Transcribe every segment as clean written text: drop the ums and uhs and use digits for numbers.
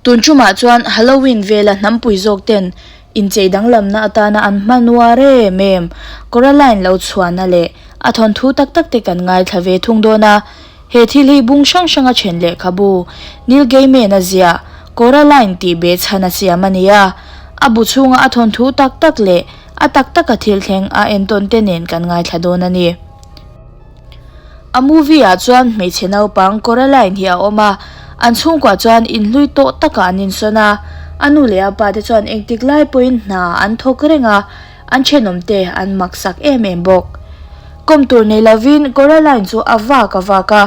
Tun tumah chuan Halloween vela hnampui zawk ten inchei danglamna atana an hman uar em em Coraline lo chhuahna leh a thawnthu tak tak te kan ngaithla ve thung dawn a. He thil hi bung hrang hranga then lehkhabu Neil Gaiman a ziah Coraline tih behchhan a siam a ni a. A bu chhunga a thawnthu tak tak leh a tak taka thil thleng a entawn te nen kan ngaithla dawn a ni. A movie ah chuan hmeichhe naupang Coraline hi a awm a, an chhungkua chuan inhlui tawh takah an insawn a, a nu leh a pa te chuan engtik lai pawhin hna an thawk reng a, an thenawm te an maksak em em bawk. Kawm tur nei lovin Coraline chu a vak a vak a,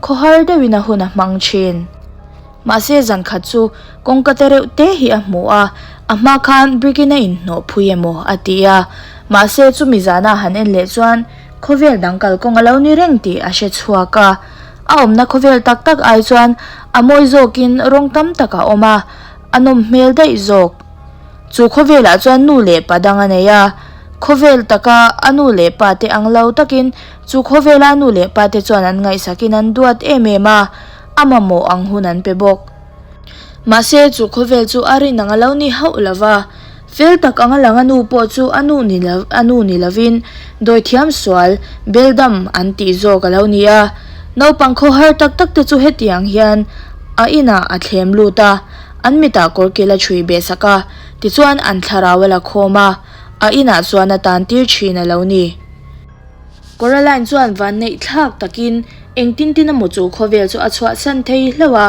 khawhar deuhin a hun a hmang thin. Mahse zan khat chu kawngka te reuh te hi a hmu a, a hma khan brick in a inhnawh phui emaw a ti a, mahse chumi zana han en leh chuan khawvel dang kalkawng a lo ni reng tih a hre chhuak a. A awmna khawvel tak tak ai chuan a mawi zawkin rawng tam tak a awm a, a nawm hmel daih zawk. Chu khawvelah chuan nu leh pa dang a nei a, khawvel taka a nu leh pa te ang lo takin chu khawvela a nu leh pa te chuan an ngaihsakin an duat em em a, a mamawh ang hun an pe bawk. Mahse, chu khawvel chu a rin ang a lo ni hauh lo va, fel tak anga lang a nu pawh chu a nu ni lo a nu ni lovin dawithiam sual, beldam an tih zawk a lo ni a. Naupang khawhar tak tak te chu hetiang hian a inah a thlem lut a, an mitah kawrkil a chhui behsak a, tichuan an thlarau a la khawm a, a inah chuan a tan tir thin a lo ni. Coraline chuan vanneih thlak takin engtin tin emaw chu khawvel chu a chhuahsan thei hlauh a,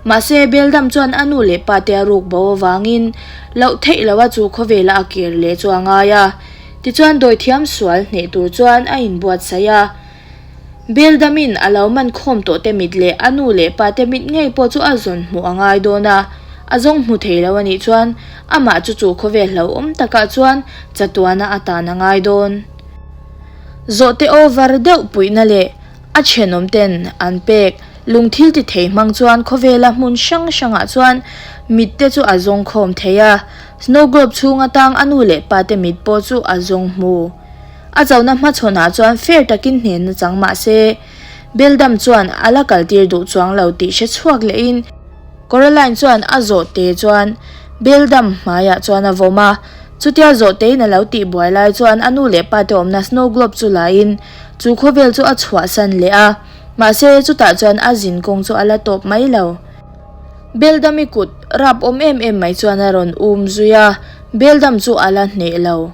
mahse Beldam chuan a nu leh pa te a ruk bo avangin loh theih loha chu khawvela a kir leh chu a ngai a. Tichuan dawithiam sual hneh tur chuan a inbuatsaih a. Beldamin a lo man khawm tawh te mit leh a nu leh pa te mit ngei pawh chu a zawn hmuh a ngai dawn a, a zawng hmu thei lo a nih chuan amah chu chu khawvel hlauhawm takah chuan chatuana a tan a ngai dawn. Zawhte over deuh puihna leh a thenawm ten an pek lungthil ti thei hmang chuan khawvela hmun hrang hrangah chuan mit te chu a zawng khawm thei a, snow globe chhung atang a nu leh pa te mit pawh chu a zawng hmu. A chona hmachhawnah chuan fair takin hnenna chang mah se, Beldam chuan a la kaltir duh chuang lo tih hre chhuak lehin, Coraline chuan a zawhte chuan Beldam hmaiah chuan a vawm a, chutia zawhtein a lo tih buai lai chuan a nu leh pa te awmna snow globe chu lain chu khawvel chu a chhuahsan leh a, mahse chutah chuan a zin kawng chu a la tawp mai lo. Beldam-i kut rap awm em em mai chuan a rawn um zui a, Beldam chu a la hneh lo.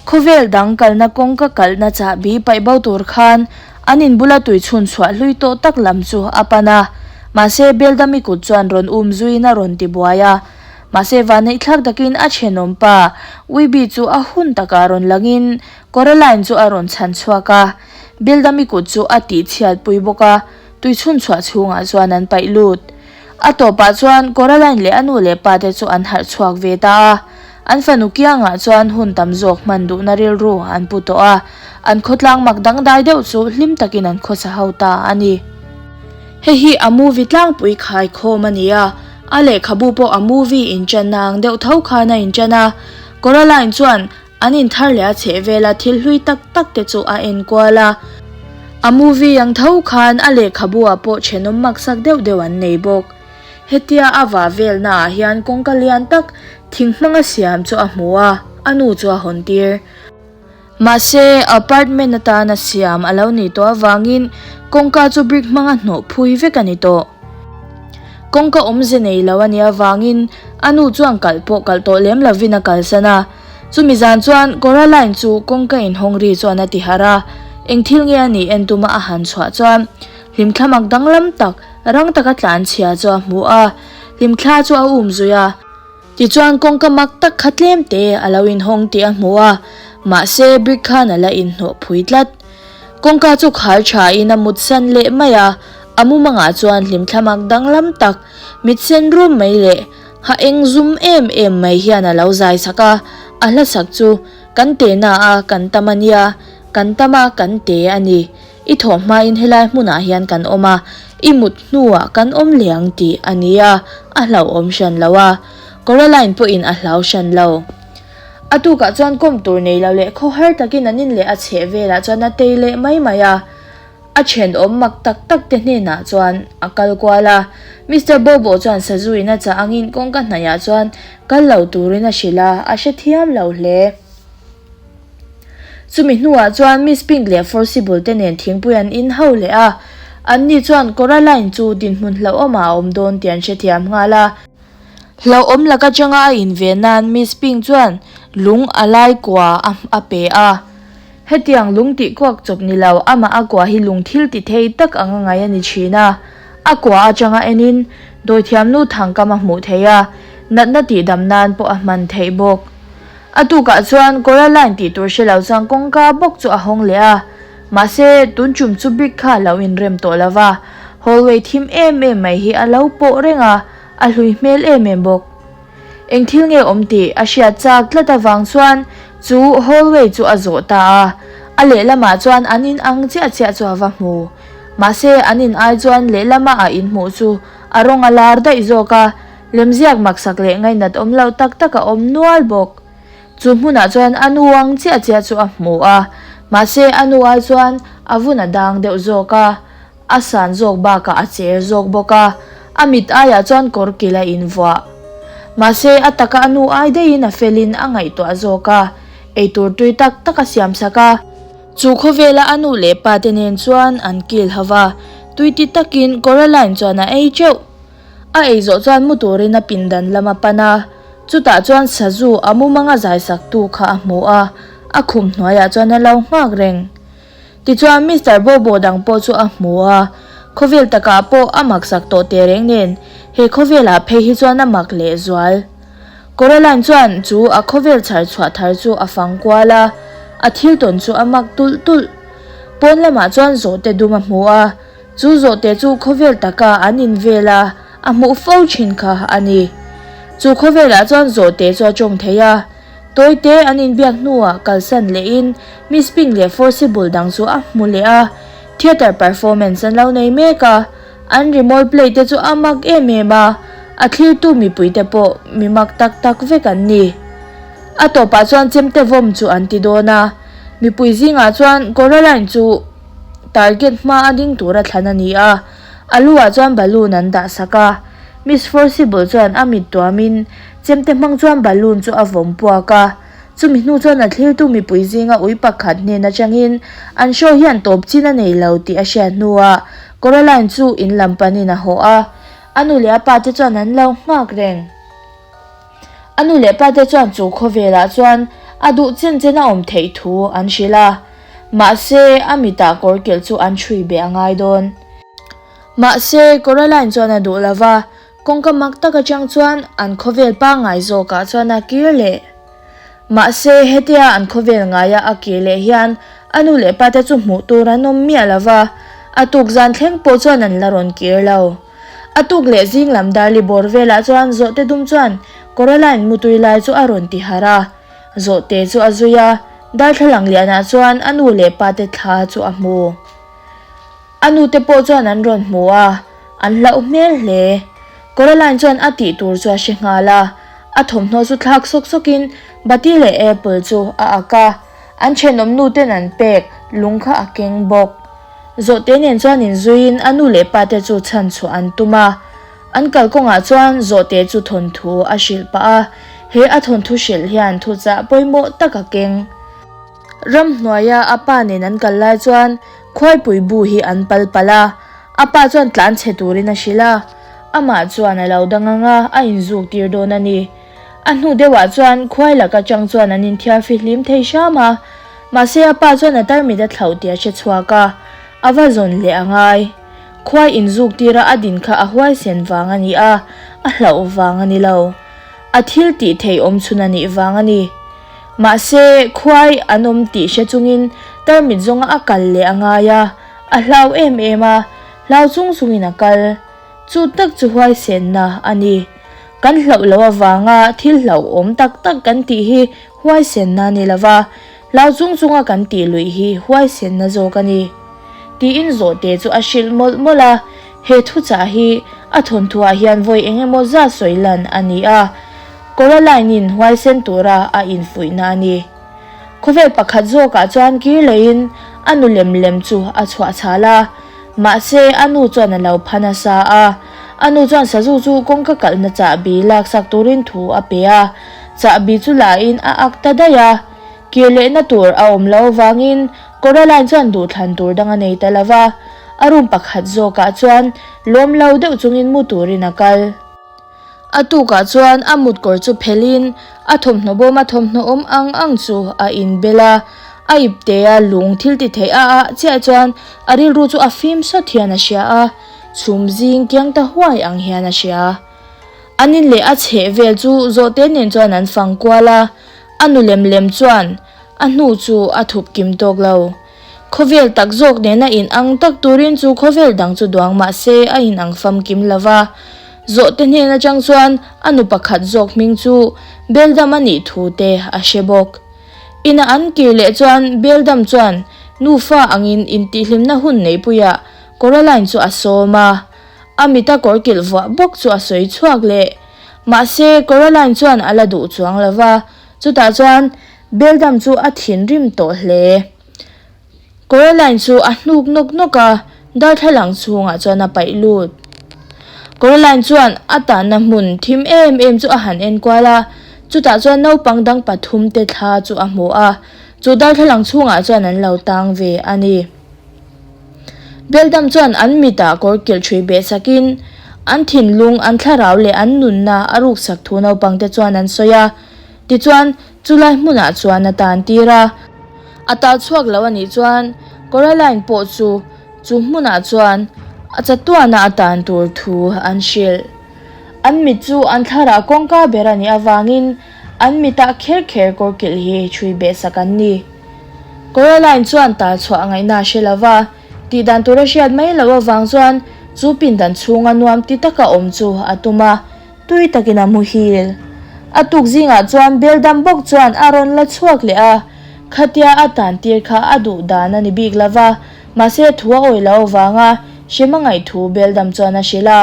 Khawvel dang kalna kawngka kalhna chahbi paih bo tur khan an in bula tui chhun chhuah hlui tawh tak lam chu a pan a, mahse Beldami kut chuan rawn um zuiin a rawn ti buai a. Mahse vaneihthlak takin a thenawm pa Wibi chu a hun takah rawn langin Coraline chu a rawn chhan chhuak a, Beldami kut chu a tih chhiat pui bawk a, tui chhun chhuah chhungah chuan an paih lut. A tawpah chuan Coraline leh a nu leh pa te chu an harh chhuak ve ta a. An fanu kiangah chuan hun tam zawk hman duhna rilru an pu tawh a, an khawtlang mak dangdai deuh chu hlim takin an khawsa ho ta a ni. Hei hi a movie tlangpui khaikhawm a ni a, a lehkhabu pawh a movie inṭanna ang deuh tho khan a inṭan a. Coraline chuan an inthar leh a chhehvela thil hlui tak tak te chu a enkual a, a movie ang tho khan a lehkhabu ah pawh thenawm maksak deuh deuh an nei bawk. Hetia a vah velna ah hian kawngka lian tak thing hmanga siam chu a hmu a, a nu chu a hawn tir. Mahse, apartment atana siam a lo nih tawh avangin kawngka chu brick hmanga hnawh phui vek a ni tawh. Kawngka awmze nei lo a nih avangin a nu chuan kalh pawh kalh tawh lem lovin a kalsan a. Chumi zan chuan Coraline chu kawngka inhawng ri chuan a ti harh a, eng thil nge a nih en tuma a han chhuah chuan hlimthla mak danglam tak rang taka tlan chhia chu a hmu a, hlimthla chu a um zui a. Tichuan kawngka mak tak kha tlem te a lo inhawng tih a hmu a, mahse brick khan a la inhnawh phui tlat. Kawngka chu khar tha in a mutsan leh mai a, a mumangah chuan hlimthla mak danglam tak, mitsen rum mai leh Ha eng zum em em mai hian a lo zai sak a, a hla sak chu kan te na a kan tam a nia, kan tam a kan te a ni. I thawh hmain helai hmunah hian kan awm a, i mut hnuah kan awm leh ang tih a nia, a hlauhawm hran lo a. Coraline pawhin a hlau hran lo. A tukah chuan kawm tur nei lo leh khawhar takin an in leh a chheh velah chuan a tei leh mai mai a. A thenawm mak tak tak te hnenah chuan a kal kual a. Mister Bobo chuan sazu in a chah angin kawngka hnaihah chuan kal lo turin a hrilh a, a hrethiam lo hle. Chumi hnuah chuan Miss Pink leh Forcible te nen thingpui an in ho leh a, anni chuan Coraline chu dinhmun hlauhawmah a awm dawn tih an hrethiam nghal a. Hlauhawm lak atanga a inven nan Miss Pink chuan lung a lai kua a pe a. Hetiang lung tih kuak chawp ni lo, amah a kua hi lung thil ti thei tak anga ngai a ni thin a. A kua atanga enin dawithiamnu thangkam a hmuh theih a, natna tihdam nan pawh a hman theih bawk. A tukah chuan Coraline tih tur hre lo chuan kawngka bawk chu a hawng leh a, mahse tun tum chu brick kha a lo inrem tawh lo va, hallway thim em em mai hi a lo pawh reng a, a hlui hmel em em bawk. Eng thil nge awm tih a hriat chak tlat avang chuan chu hallway chu a zawh ta a, a lehlamah chuan an in ang chiah chiah chu a va hmu. Mahse an in ai chuan lehlama a inhmuh chu a rawng a lar daih zawk a, Lemziak maksak leh ngainat awm loh tak tak a awm nual bawk. Chu hmunah chuan a nu ang chiah chiah chu a hmu a, mahse a nu ai chuan a vun a dang deuh zawk a, a san zawk bakah a cher zawk bawk a, a mit aiah chuan kawr kil a invuah. Mahse a taka a nu ai daihin a felin a ngaihtuah zawk a, eitur tui tak tak a siamsak a. Chu khawvela a nu leh pa te nen chuan an kil ho va, tui ti takin Coraline chuan a ei teuh. A ei zawh chuan mu turin a pindan lam a pan a, chutah chuan sazu a mumanga zaisaktu kha a hmu a, a khum hnuaiah chuan a lo nghak reng. Tichuan Mister Bobo dang pawh chu a hmu a, khawvel takah pawh a maksak tawh teh reng nen, he khawvelah phei hi chuan a mak leh zual. Coraline chuan chu a khawvel chhar chhuah thar chu a fang kual a, a thil tawn chu a mak tulh tulh. Pawn lamah chuan zawhte dum a hmu a, Chu zawhte chu khawvel taka an invel a, a hmuh fo thin kha a ni. Chu khawvelah chuan zawhte chu a tawng thei a. Tawite an inbiak hnuah kalsan lehin Miss Pink leh Forcible dang chu a hmu leh a. Theatre performance an lo nei mek a, an rimawi play te chu a mak em em a, a thlirtu mipuite pawh mi mak tak tak vek an ni. A tawpah chuan chemte vawm chu an ti dawn a, mipui zingah chuan Coraline chu Target hma a ding tura thlan a ni a, a lu ah chuan balloon an dah sak a. Miss Forcible chuan a mit tuamin chemte hmang chuan balloon chu a vawm puak a. Chumi hnu chuan a thlirtu mipui zinga ui pakhat hnen atangin an show hian tawp chin a nei lo tih a hriat hnuah Coraline chu in lam panin a haw a, a nu leh a pa te chuan an lo nghak reng. A nu leh pa te chuan chu khawvelah chuan a duh chen chen a awm theih thu an hrilh a. Mahse, a mitah kawr kilh chu an chhui beh a ngai dawn. Mahse, Coraline chuan a duh lo va, kawngka mak tak atang chuan an khawvel pangngai zawkah chuan a kir leh. Mahse, hetia an khawvel ngaia a kir leh hian a nu leh pate chu hmuh tur an awm miah lo va, a tuk zan thleng pawh chuan an la rawn kir lo. A tuk leh zing lam darli bawr velah chuan zawhte dum chuan Coraline mutui lai chu a rawn ti harh a. Zawhte chu a zui a, darthlalang lianah chuan a nu leh pa te thla chu a hmu. A nu te pawh chuan an rawn hmu a, an hlauh hmel hle. Coraline chuan a tih tur chu a hre nghal a, a thawmhnaw chu thlak sawk sawkin bati leh apple chu a ak a, an thenawm nu ten an pek lung kha a keng bawk. Zawhte nen chuan inzuiin a nu leh pa te chu chhan chhuah an tum a. An kalkawngah chuan zawhte chu thawnthu a hrilh pah a, he a thawnthu hrilh hian thuchah pawimawh tak a keng. Ramhnuaia a pa nen an kal lai chuan khuaipui bu hi an pal palh a, a pa chuan tlan chhe turin a hrilh a, amah chuan a lo dang ang a, a inzuk tir dawn a ni. A hnu deuhah chuan khuai laka chang chuan an inthiar fihlim thei hram a, mahse a pa chuan a tarmit a thlauh tih a hre chhuak a, a va zawn leh a ngai. Khuai inzuk tira a din kha a huaisen vang a ni a, a hlauh vang a ni lo. A thil tih theih awm chhun a nih vang a ni. Mahse, khuai an awm tih hre chungin tarmit zawnga a kal leh a ngai a, a hlau em em a, hlau chung chungin a kal. Chu tak chu huaisenna a ni. Kan hlauh loh avanga thil hlauhawm tak tak kan tih hi huaisenna a ni lo va, hlau chung chunga kan tih luih hi huaisenna zawk a ni. Tiin zawhte chu a hrilh mawlh mawlh a, he thuchah hi a thawnthuah hian vawi eng emaw zat sawi lan a ni a, Coraline-in huaisen tura a infuihna a ni. Khawvel pakhat zawkah chuan kir leiin a nu lem lem chu a chhuah chhal a. Mahse, a nu chuan a lo pha nasa a. A nu chuan sazu chu kawngka kalhna chahbi laksak turin thu a pe a. Chahbi chu lahin a ak ta daih a. Kir lehna tur a awm loh avangin Coraline chuan duhthlan tur dang a nei ta lo va. A room pakhat zawkah chuan lawm lo deuh chungin mu turin a kal. A tukah chuan a mutkawr chu phelhin a thawmhnaw bawma thawmhnaw awm ang ang chu a inbel a. A iptea lung thil ti theih a ah chiah chuan a rilru chu a fim sawt hian a hria a, chhum zing kiang ta huai ang hian a hria. An in leh a chheh vel chu zawhte nen chuan an fang kual a, a nu lem lem chuan a hnu chu a thup kim tawk lo. Khawvel tak zawk nena in ang tak turin chu khawvel dang chu duang mah se a in ang famkim lo va. Zawhte hnen atang chuan a nu pakhat zawk hming chu Beldam a nih thu te a hre bawk. Ina an kir leh chuan Beldam chuan nufa angin intihhlimna hun neihpuiah Coraline chu a sawm a. A mita kawrkilh vuah bawk chu a sawi chhuak leh. Mahse Coraline chuan a la duh chuang lo va. Chutah chuan Beldam chu a thinrim tawh hle. Coraline chu a hnuk nawk nawk a, darthlalang chhungah chuan a paih lut. Coraline chuan a tanna hmun thim em em chu a han en kual a, chutah chuan naupang dang pathum te thla chu a hmu a, chu darthlalang chhungah chuan an lo tang ve a ni. Beldam chuan an mitah kawr kilh ṭhui beh sakin an thinlung, an thlarau leh an nunna a ruksak thu naupangte chuan an sawi a. Tichuan, chulai hmunah chuan a tan tir a. A tal chhuak lo a nih chuan Coraline pawh chu chu hmunah chuan a chatuana a tan tur thu an hrilh. An mit chu an thlarah kawngka ber a nih avangin an mitah kher kher kawrkilh hi chhui behsak an ni. Coraline chuan tal chhuah a ngaihna a hre lo va, tihdan tur a hriat mai loh avang chuan chu pindan chhunga nuam ti taka awm chu a tum a. Tui takin a muhil. A tuk zingah chuan bel dam bawk chuan a rawn la chhuak leh a, khatia a tan tir kha a duh dan a ni bik lo va, mahse thu a awih loh avanga hrem a ngaih thu bel dam chuan a hrilh a.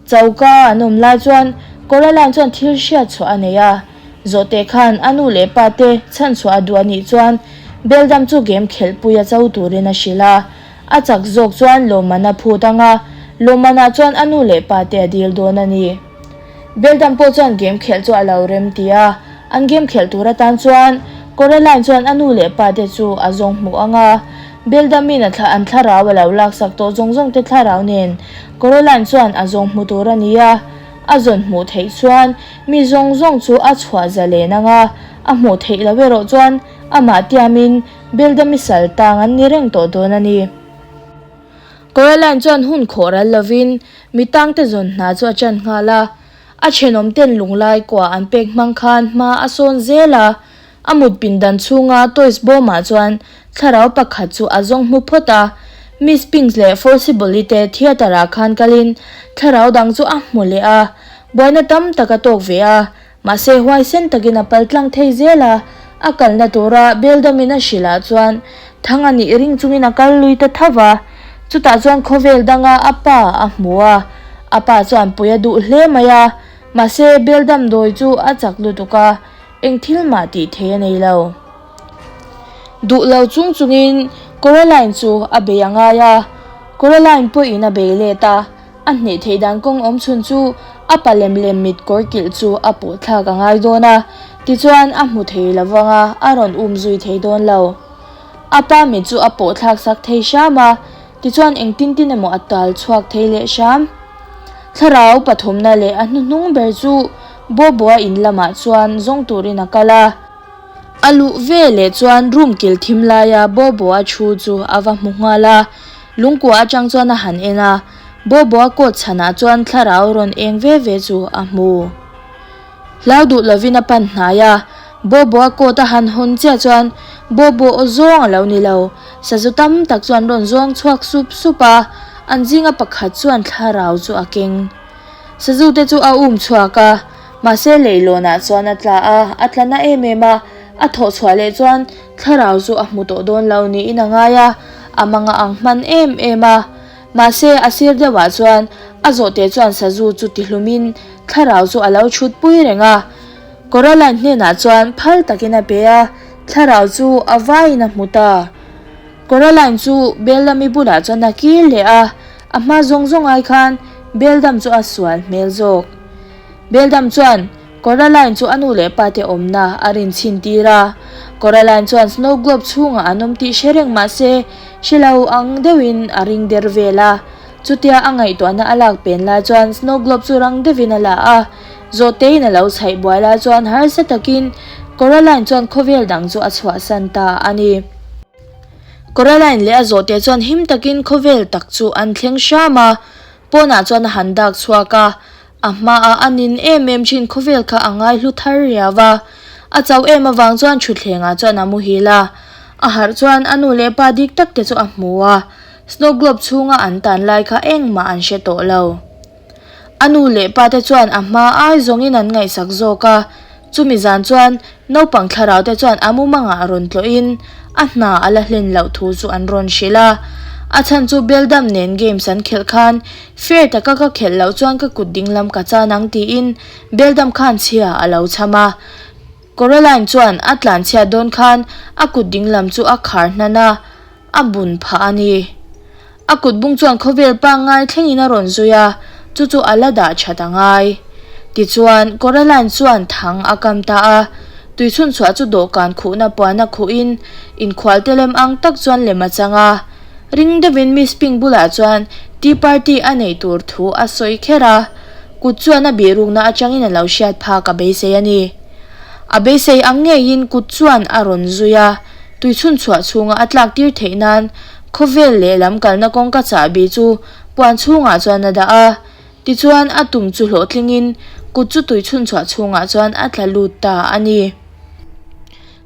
Choka an awm lai chuan Coraline chuan thil hriat chhuah a nei a, zawhte khan a nu leh pa te chhan chhuah a duh a nih chuan bel dam chu game khelhpui a cho turin a hrilh a. A chak zawk chuan lawmman a phut ang a, lawmmanah chuan a nu leh pa te a dil dawn a ni. Beldam pawh chuan game khelh chu a lo rem ti a, an game khelh tur atan chuan Coraline chuan a nu leh pa te chu a zawng hmuh ang a. Beldamin a thla an thlarau a lo laksak tawh zawng zawng te thlarau nen Coraline chuan a zawng hmu tur a ni a, a zawn hmuh theih chuan mi zawng zawng chu a chhuah zalen ang a, a hmuh theih loh erawh chuan amah tiamin Beldami sal tang an ni reng tawh dawn a ni. Coraline chuan hun khawh ral lovin mi tangte zawn hna chu a chan nghal a. A thenawmten lunglai kua an pek hmang khan hma a sawn zel a. A mut pindan chhunga toys bawmah chuan thlarau pakhat chu a zawng hmu phawt a. Miss Pinks leh Forcible-i te theatre-ah khan kalin thlarau dang chu a hmu leh a. Buaina tam tak a tawk ve a. Mahse huaisen takin a pal tlang thei zel a, a kalna tura Beldamin a hrilh ah chuan thang a nih ring chungin a kal lui ta tho va. Chutah chuan khawvel danga a pa a hmu a, a pa chuan pui a duh hle mai a, mahse Beldam dawi chu a chak lutuk a, eng thil mah tih thei a nei lo. Duh lo chung chungin Coraline chu a bei a ngai a, Coraline pawhin a bei let a. A hneh theih dan kawng awm chhun chu a pa lem lem mit kawr kilh chu a pawh thlak a ngai dawn a, tichuan a hmu thei lo vang a, a rawn um zui thei dawn lo. A pa mit chu a pawh thlak sak thei hram a, tichuan engtin tin emaw a tal chhuak thei leh hram. Thlarau pathumna leh a hnuhnung ber chu Bobo-a in lamah chuan zawng turin a kal a. A luh ve leh chuan room kil thim laia Bobo-a thu chu a va hmu nghal a, lungkua atang chuan a han en a, Bobo-a coat chhanah chuan thlarau rawn eng ve ve chu a hmu. Hlau duh lovin a pan hnai a, Bobo-a coat a han hawn chiah chuan Bobo aw zawng a lo ni lo, sazu tam tak chuan rawn zawng chhuak sup sup a, an zinga pakhat chuan thlarau chu a keng. Sazu te chu a um chhuak a, mahse leihlawnah chuan a tla a, a tla na em em a, a thawh chhuah leh chuan thlarau chu a hmu tawh dawn lo niin a ngai a, a mang a ang hman em em a. Mahse a sir deuhah chuan a zawhte chuan sazu chu tihlumin thlarau chu a lo chhut pui reng a. Coraline hnenah chuan phal takin a pe a, thlarau chu a vaiin a hmu ta. Coraline chu Beldam-i bulah chuan a kir leh a, a hma zawng zawng ai khan Beldam chu a sual hmel zawk. Beldam chuan Coraline chu a nu leh pa te awmna a rin chhin tir a, Coraline chuan snow globe chhungah an awm tih hre reng mah se hre lo ang deuhin a ring der vel a. Chutia a ngaihtuahna a lak pen lai chuan snow globe chu rang deuhin a la a, zawhtein a lo chhaih buai lai chuan harsa takin Coraline chuan khawvel dang chu a chhuahsan ta a ni. Coraline leh a zawhte chuan him takin khawvel tak chu an thleng hram a, pawnah chuan a han dak chhuak a, A hmaah a nin em em thin khawvel kha a ngai hlu thar riau a, a chauh em avang chuan thutthlengah chuan a muhil a. A harh chuan a nu leh pa dik tak te chu a hmu a, snow globe chhunga an tan lai kha engmah an hre tawh lo. A nu leh pa te chuan a hma ai zawngin an ngaihsak zawk a, chumi zan chuan naupang thlarau te chuan a mumangah rawn tlawhin a hna a la hlen loh thu chu an rawn hrilh a. A chhan chu Beldam nen games an khelh khan Fair taka ka khelh loh chuan ka kut dinglam ka chan ang tiin Beldam khan chhia a lo chham a. Coraline chuan a tlan chhiat dawn khan a kut dinglam chu a khar hnan a, a bun phah a ni. A kut bung chuan khawvel pangngai thlengin a rawn zui a, chu chu a la dah that a ngai. Tichuan, Coraline chuan thang a kam ta a, tuichhunchhuah chu dawhkan khuhna puan a khuhin inkhualte lem ang tak chuan lem a chang a. Ring deuhin Miss Pink bulah chuan tea party a neih tur thu a sawi kher a, kut chuan a bihrukna atangin a lo hriat phak a beisei a ni. A beisei ang ngeiin kut chuan a rawn zui a, tuichhunchhuah chhunga a tlak tir theih nan khawvel lehlam kalna kawngka chahbi chu puan chhungah chuan a dah a, tichuan a tum chu hlawhtlingin kut chu tuichhunchhuah chhungah chuan a tla lut ta a ni.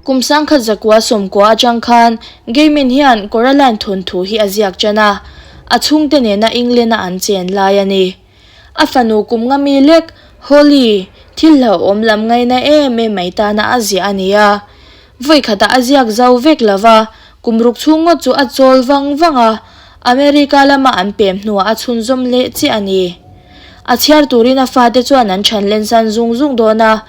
Kum sangkhat zakua sawmkua atang khan Gaiman hian Coraline thawnthu hi a ziak tan a, a chhungte nena England-a an chen lai a ni. A fanu kum nga mi lek, Holly, thil hlauhawm lam ngaina em em mai tana a ziah a ni a. Vawi khatah a ziak zo vek lo va, kum ruk chhung ngawt chu a chawl vang vang a, America lama an pem hnuah a chhunzawm leh chiah a ni. A chhiar turin a fate chuan an chhan lensan zung zung dawn a.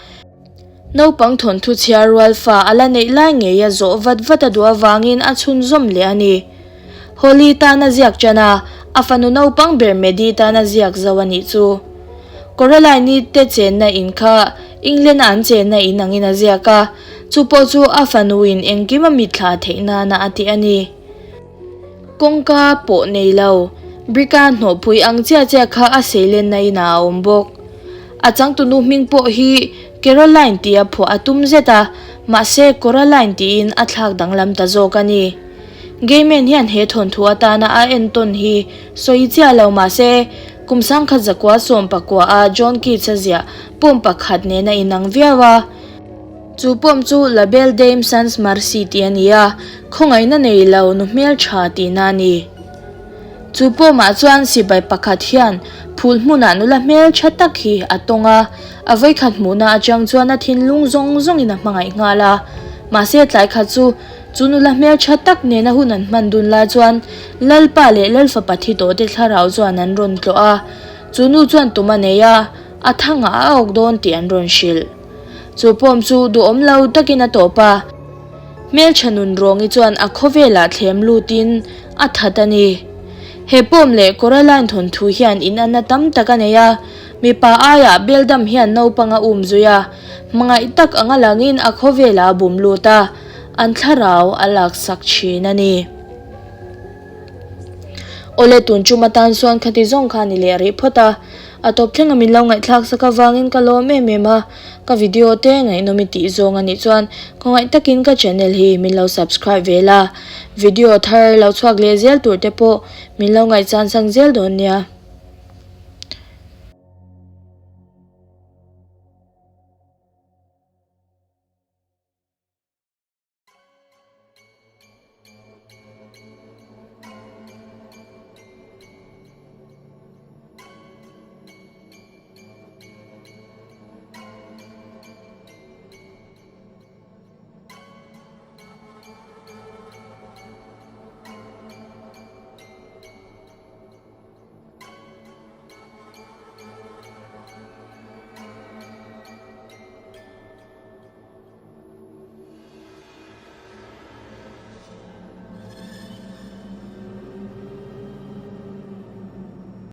Naupang thawnthu chhiar rual fa a la neih lai ngei a zawh vat vat a duh avangin a chhunzawm leh a ni. Holly tan a ziak ṭan a, a fanu naupang ber Maddie tan a ziak zo a nih chu. Coraline-i te chenna in kha England-a an chenna in angin a ziak a, chu pawh chu a fanuin engkim a mitthla theih nana a tih a ni. Kawngka pawh nei lo, brick-a hnawhpui ang chiah chiah kha a seilenna inah a awm bawk. A changtunu hming pawh hi Caroline tia phuah a tum zet a, mahse Coraline tiin a thlak danglam ta zawk a ni. Gaiman hian he thawnthu atana a entawn hi sawi chiah lo mahse kum sangkhat zakua sawmpakua a John Keats-a ziah pawm pakhat nen a inang viau a. Chu pawm chu La Belle Dame Sans Merci tih a ni a, khawngaihna nei lo nu hmeltha tihna a ni. Chu pawmah chuan sipai pakhat hian phul hmunah nula hmeltha tak hi a tawng a, a vawikhat hmuhna atang chuan a thinlung zawng zawngin a hmangaih nghal a. Mahse tlai khat chu, chu nula hmeltha tak nena hun an hman dun lai chuan Lalpa leh Lalfapa thi tawhte thlarau chuan an rawn tlawh a, chu nu chuan tum a nei a, a thangah a awk dawn tih an rawn hrilh. Chu pawm chu duhawm lo takin a tawp a, hmeltha nun rawngi chuan a khawvelah thlem lutin a that a ni. He pawm leh Coraline thawnthu hian inanna tam tak a nei a, mipa aiah Beldam hian naupang a um zui a, hmangaih tak anga langin a khawvelah a bum lut a, an thlarau a laksak thin a ni. Awle tun tum atan chuan khati zawng kha a ni leh rih phawt a, A tawp thleng a min lo ngaihthlak sak avangin ka lawm em em a, ka video te ngaihnawm i tih zawng a nih chuan khawngaih takin ka channel hi min lo subscribe ve la, video thar lo chhuak leh zel tur te pawh min lo ngaihchan sang zel dawn nia.